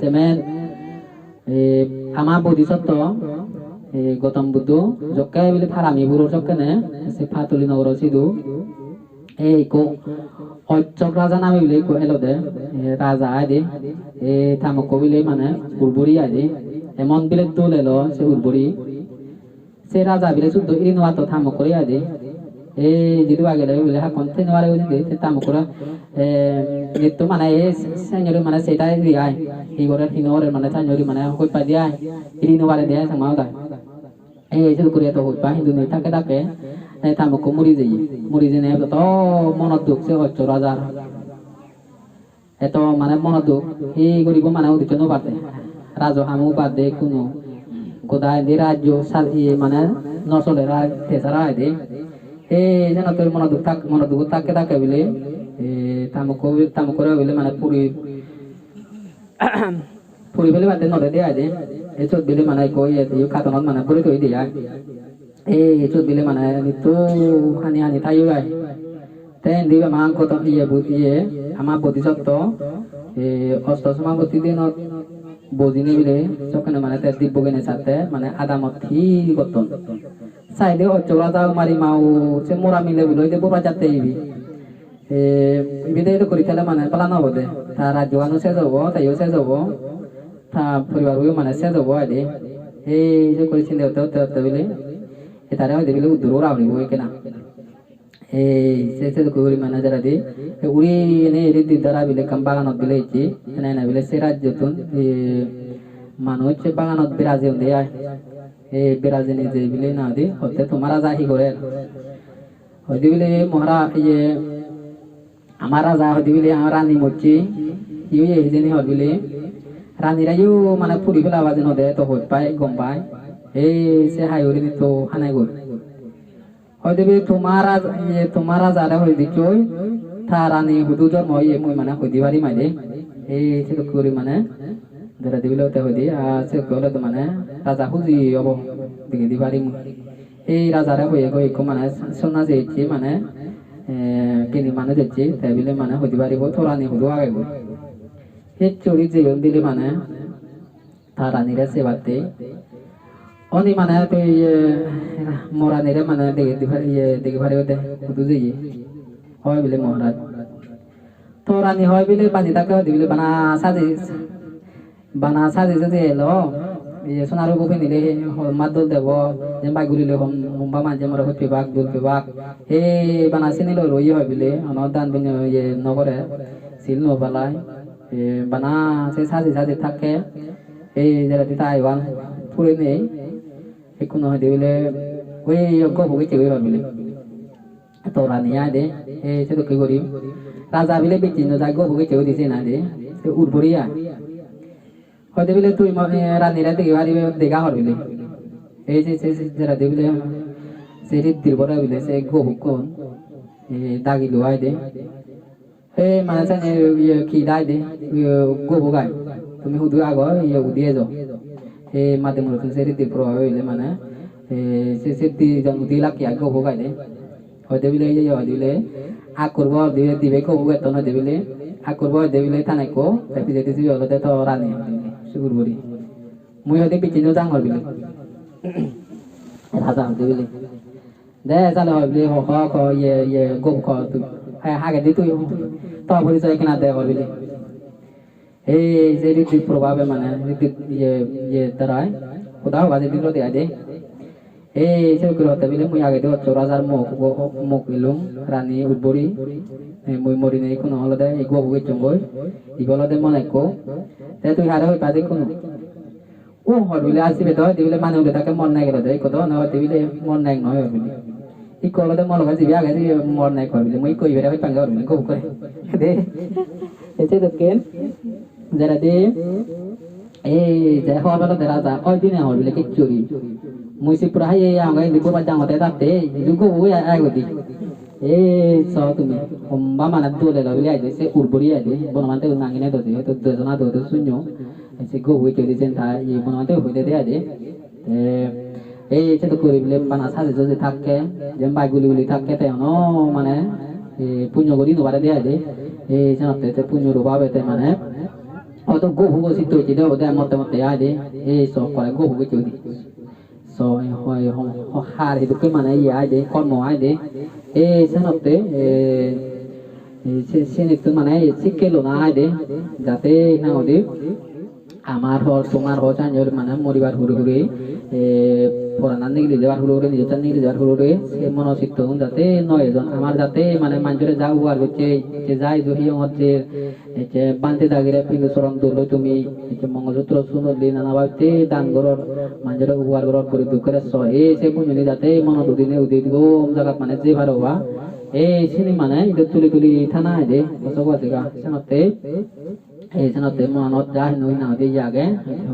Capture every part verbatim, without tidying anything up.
Semen, e, ama Bodhisotto, e, Gautam Buddho, jokke bile Parami puror jokkene, se Patoli nogoro sidu, e, ikko Ochchok Raja name bile ikko elode, e, raja aide, e, ta mokko bile mane urbori aide, emon bile dol elo se urbori. Se raja bile suddo iri no patto ta mokkore aide. E jidu agede bile hakkon thei no pare ujinde, se ta mokkore, e, nitto mane e senyori mane setai ri ai. Hi gore, hi no gore mane senyori mane hoi pai de ai. Iri no pare de ai sama hodai. E, se dokkore eto hoi pai hintu nei thakke thakke, e, ta mokko muri jeye. Muri jene eto monot duk se Ochchok rajar. Eto mane mono duk, hi guribo mane udiccho no bade. Rajo hamu bade kuno. Goda indi rajyo sal iye mane no soler ai, te sara aide. He jeno tor mono duk thak, mono duk thakke thakke bile, e, ta mokko, ta mokkore bile mane puri, puri pele bade no de aide. E sot bile mane ekko iye, iye katonot mane puri toi de ai. Ei, siyot bile mane nitto hani hani thayo ai. Te indi bemang goto iye bu-, iye, ama Bodhisotto, e, osto somapatti dinot bojinei bile, sokkene mane te dibbo gene satte, mane adamot hi gotton. Saide Ochchok raja mari mau, se mora mile bile oide bora jatte ibe. E, ibe de edokkuri thele mane pala no obo de. Ta rajyo ano sej obo, teyo sej obo, ta poribar bo mane sej obo ai de. Ei, edokkuri sinde otte, otte, otte bile. Etare hoide bile udduro gora puribo ekkena. Ei, se, se dokke guri mane jara de. E, uri ene eri di dara bile ekkan baganot bile ecche. Ene ene bile se rajyottun, e, manuj se baganot beraje unde ai. E, berajene je bile na de, hotte tomar raja hi gorer? Hoide bile, "Mohara-, iye, ama raja hoide bile, ama rani mocche, hi oye hijeni?" Hor bile, "Ranire yo mane puri pela baje no de, to hoj pai, gom pai. Ei se hai gurinei to hanai gor." Hoide bile, "Toma raj-, iye, toma rajare hoi dichchoi, ta rani hudu jormo oye mui mane hoi di parim ai de." Ei sedokke guri mane jara de bile otte hoi di, ar sedokke ole to mane raja huji obo, degei di parim mui. Ei rajare hoye goi ekko mane sonnasi ecche mane, eh, gini manuj ecche, te bile mane hoi di paribo, "To rani hudu agegoi?" Hecchori jeyon bile mane ta ranire sebatte. "Oni mane tui iye mo ranire mane dege di pari-, iye dege paribe de, hudu jeye?" Hoi bile, "Moharaj, to rani hoi bile baji thakke hoide bile bana saji, bana saji saji elo, iye sonar ubo pinile he homma dol debo, jempai gurile hom-, homma manje more hoj pebak, dol pebak. He bana sini loi roi hoi bile, hono dan bini iye no gore, sil no palai. He bana se saji saji thakke, he jeredi ta iban purinei, ekkuno hoide bile, oi ekko bugi chegoi hoi bile." To rani ai de, ei sedokke guri. Raja bile bicche no jai, gobuk ecche udi siyen ai de, se urbori ai. Hoide bile tui mo-, eh, ranire dege paribe, dega hor bile. Ei se, se, se, jeredi bile, se riddir bore bile, se gobukkun, eh, dagilo ai de. Ei mane sani, iye, ki dai de, iye, gobuk ai. Tumi hudu ago, iye, udi ejo. Ei madi murottun se riddir probab oile mane, eh, se, se dijon udi lakke ai gobuk ai de. Hoide bile, iye, hoide bile, akkurbo hoide bile, dibe ekko ubo etton hoide bile, akkurbo hoide bile tane ekko, te pijedi sibe olode to rani, sigur guri. Mui hoide bicche no jangor bile. Raja hoide bile. De, sale hoi bile, ho, ho, ho, iye, iye, gom ko, tui. Ha, hagedi tui, to porichoy ekkena de hoi bile. Ei je riddhi probhabe mane, riddhi iye, iye darai, hoda hoba je dilo de ade. Ei se ukure hotte bile mui agedi Ochchok rajar mok, mok ilung, rani udbori, ei mui morinei ikkuno olode, ei gobuk ecchongoi, ibe olode mon ekko. Te tui hare hoi pade ikkuno? O hor bile, ar sibe do hoide bile mane ule takke mon nei gelo de, ikko do hone hoide bile mon nei noi hor bile. Ikko olode mo loge jibe age sibe mon nei hor bile, mui ikko ibere hoi pange hor bile, gobuk gore. De, ecche dokken, jeredi, ei je hor belo dera ja, oi dine hor bile kichchuri. Mui sipura haiye ange indi boba jangote tatte, idu gobuk oi ai godi. Ei so tumi, homba mane dole lo bile ai de, se urbori ai de, bonomante nangine dode, to dojona dode sunyo. Ei se gobuk ecche udi sen ta, iye mone hoide hoi dede ai de. Te ei sedokke guri bile bana saje soje thakke, jempai guli guli thakke te hono mane, eh, punyo guri no pare de ai de. Ei senotte te punyo robabe te mane hoito go hugo sitto ecche de obode motte motte ai de. Ei so kore go hugo ecche udi. So, hoi, ho, ho, har hidokke mane iye ai de, kormo ai de. E, senotte, e, e, se, senittun mane sikke lona ai de, jate na ode amar hor, tomar hor, sanjor mane moribar hure hure, e, poranan nigili jebar hure hure, nijottun nigili jebar hure hure, se mono sittogun jate no ejon, amar jate mane manjore ja ubar gocche, je ja idu hiyongot je, ecche bhante dagire pindu soron dol oi tumi, ecche Mongol Sutro sunoli nana bhabe dan goror, manjore upokar goror, gorib dukkore so, e se punyoni jate monot udine udi gom jagat mane jei paro ba. E sini mane idu tuli tuli thana ai de, hoso gwa dega, senotte, e senotte monot ja hinno hinna hoide iye age,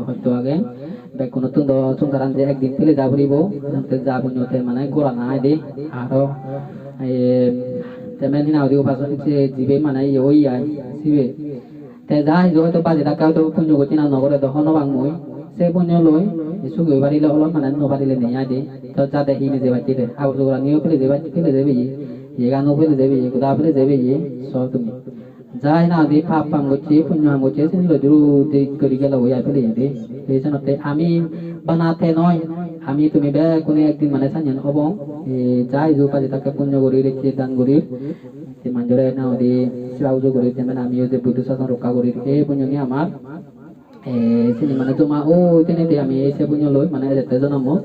hosto age. Bekkunottun do songsaran je ekdin pele ja puribo, te ja punyo te mane gorana ai de, aro, e, te men hina hoide upason se jibe mane iye oi ai, sibe. Te ja hiju hoito baji thakke hoito punyo gocche na no gore do hobor no pang mui. Se punyo loi, e sugi oi parile olot mane no parile nei ai de. To jade hi nije bacche de, habor sugoraniyo pele je bacche, pele je beye, yegano pele je beye, goda pele je beye, so tumi. Ja hi nang hoide pap ham gocche, punyo ham gocche, sini loi duro de guri gelo goi ai pele de. Ei senotte ami bana te noi, ami tumi bekkune ekdin mane sanyen obong. E, ja hiju paji thakke punyo guri, recche dan guri. Te manjore nang hoide seba pujo guri, te mane amiyo je Buddho sason rokka guri, ei punyoni amar. E, sini mane joma oi tenei te ami ei se punyo loi mane ejette jonomot.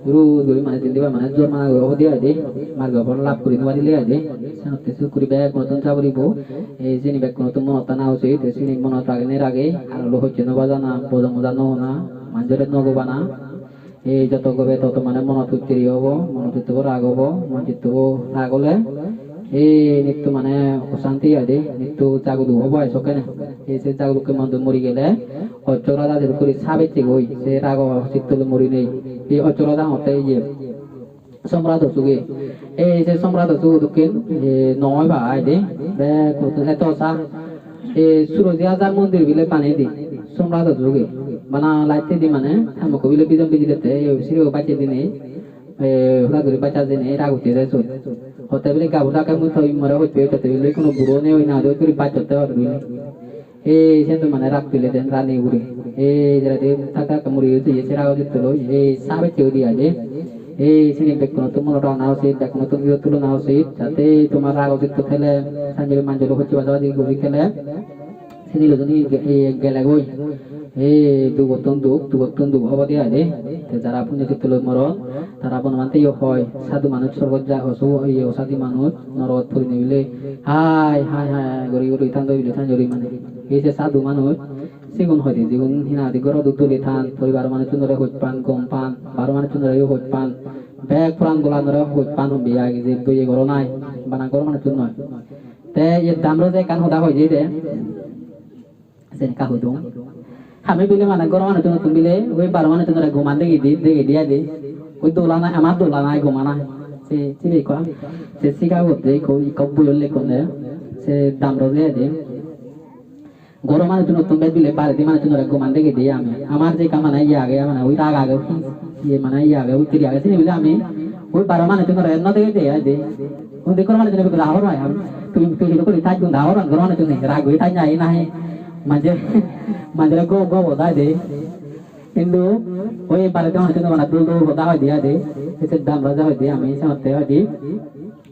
Guru guri mane jindi pai mane jor mana guri obode ai de, margo phol lab guri no parile ai de, senotte suk guri bekkunottun ja puribo. E, sini bekkunottun monot ana usit, e, sini monot ragene rage, aro lo hocche no bajana, bojo moja no hona, manjore no gobana. E, joto gobe toto mane monot hutteri obo, monot huttebo rag obo, monot huttebo rag ole, e, nitto mane osanti ai de, nitto jagudu obo ai sokkene. E, se jagudukke monot mori gele, Ochcho raja jedokkuri sabecche goi, se rago sittole mori nei. Ei Ochcho raja hongotte iye, Somrat Osuge. Ei se Somrat Osuge dokken, e, noi ba ai de, bekkun eto sa. E, Suroji Hajar mondir bile banei di, Somrat Osuge. Bana latte di mane, hammokko bile bijon bijilette, e, siribo bacche dinei, e, hura duri baccha dinei, rag utte de sot. Hotte bile gabur dake mui toi more hotte, hotte bile kono buro nei oi na, doi guri bacchotte hor bile. Ei, siyen do mane rag tule den rani ugure. Ei, jeredi thak thak muri udi, ei, se rago jitto loi. Ei, sabecche udi aje. Ei, sini bekkunottun monot ana usit, bekkunottun iyot tulona usit. Jate tomar rago jitto thele, sanjuri manjuri hocche baja baji guri thele. Sini loi juni ge-, ei, gele goi. Ei, dugottun duk, dugottun duk obode aje. Te jara punyo jitto loi moron, tara Bonobhante yo hoi, sadhu manuj sorgot ja, osu, ei, osadi manuj norogot puri nebile. Hai, hai, hai, hai, guri, guri, thanjori, thanjori mane. Ei je sadhu manuj, sigun hoide, jigun hina hoide, ghorot dole than, poribar manuchunore hoj pan, gom pan, baro manuchunore yo hoj pan, bek poran golanore hoj pan, hon biya agi je boye goro nai, bana ghor manuchun noi. Te ye damro je ekkan hoda hoide de, Sen ekka hodung. Ami bile mane ghoro manuchunotun bile, oi baro manuchunore goman degei di, degei di adi. Oi dola nai, amar dola nai gomana. Se, sibe ikko, se siga botte ikko, ikko boi lekkon de. Se damro de adi. Ghoro manuchunotun bej bile baredi manuchunore goman degei di ami. Amar je ekka mane iye age, mane oi rag age, iye mane iye age, oi tiri age, sini bile ami oi baro manuchunore no degei di adi. Undi ghoro manuchune bile dahor pai, ami, tui, tui hido guri thaj gun dahor, ghoro manuchune rag guri thaj nai nahi. Manje, manjore go, go bo dai de. Hintu oi baredi manuchune bana dol dol hoda hoi de ai de. Ese dam raja hoi de ami senotte hoi de.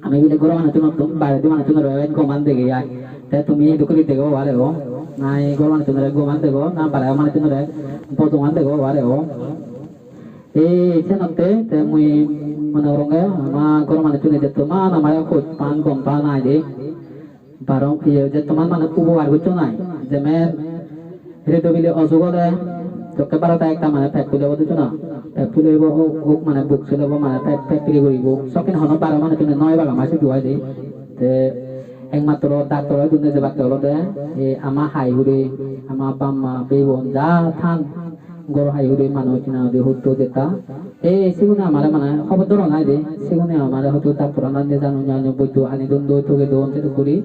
Ami bile ghoro manuchunotun baredi manuchunore goman degei ai. Te tumi hido guri dego pare o. Nai ghoro manuchunore goman dego, na baredi manuchunore bojongan dego pare o. Ei senotte te mui mone goronge ama ghoro manuchune jetto man amare hoj pan gom pan ai de. Baro iye jetto man mane upokar gocchon ai. Jemen redo bile osuk ole jokke barota ekta mane pet pule obo duchuna. Pet pule obo hok, hok mane buk sele obo mane pet, pet pile guribo. Sokken hono baro manuchune noi baga ma sidu ai de. Te ekmatro doctor oi dunne jebatte olode ei ama hai hure, ama bamma, bebon ja than. Ghoro hai hure manuj hina hoide hutto jetta. Ei sigune amare mane hobor doron ai de. Sigune amare hoito doctor-anot nejano, nejano boiddo ani don doi, toge don, sedok guri.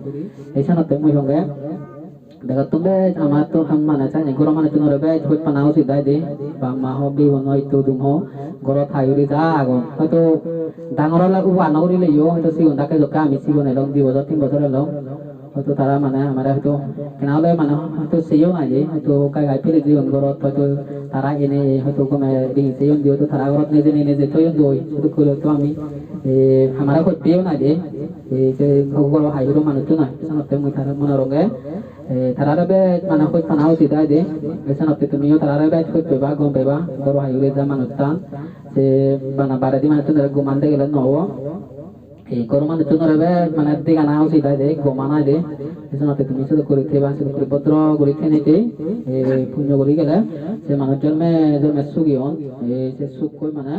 Ei senotte mui honge begottun bej amattun ham mane sani ghoro manuchunore bej hoj pana usit ai de. Bamma ho, bebon ho, itto dum ho. Ghorot hai hure ja agon. Hoito dangor ole uba no gurileyo, hoito sigon dakke jokke ami sigon elong, di bojor, tin bojor elong. Hoito tara mane amare hoito kena ole mane hoito seyo nai de, hoito gai gai pele jeyon gorot, hoito tara ene hoito gome degi seyon de, hoito tara gorot neje neje toyon doi, hoito kole hoito ami, e, amare hoj peyo nai de, e, se goro hai huro manuccho nai, senotte mui tara mone gorong e, e, tarare bej mane hoj pana usit ai de, e, senotte tumiyo tarare bej hoj peba, gom peba, goro hai hure ja manuchan, se bana baredi manucchunore goman degele no obo. Ei goro manucchunore bej mane degana usit ai de, goman ai de. Ei senotte tumi sedok guri theba, sedok guri bhodro guri thenei de, ei punyo guri gele, se manuj jonme jonme sugi on, ei se sukkoi mane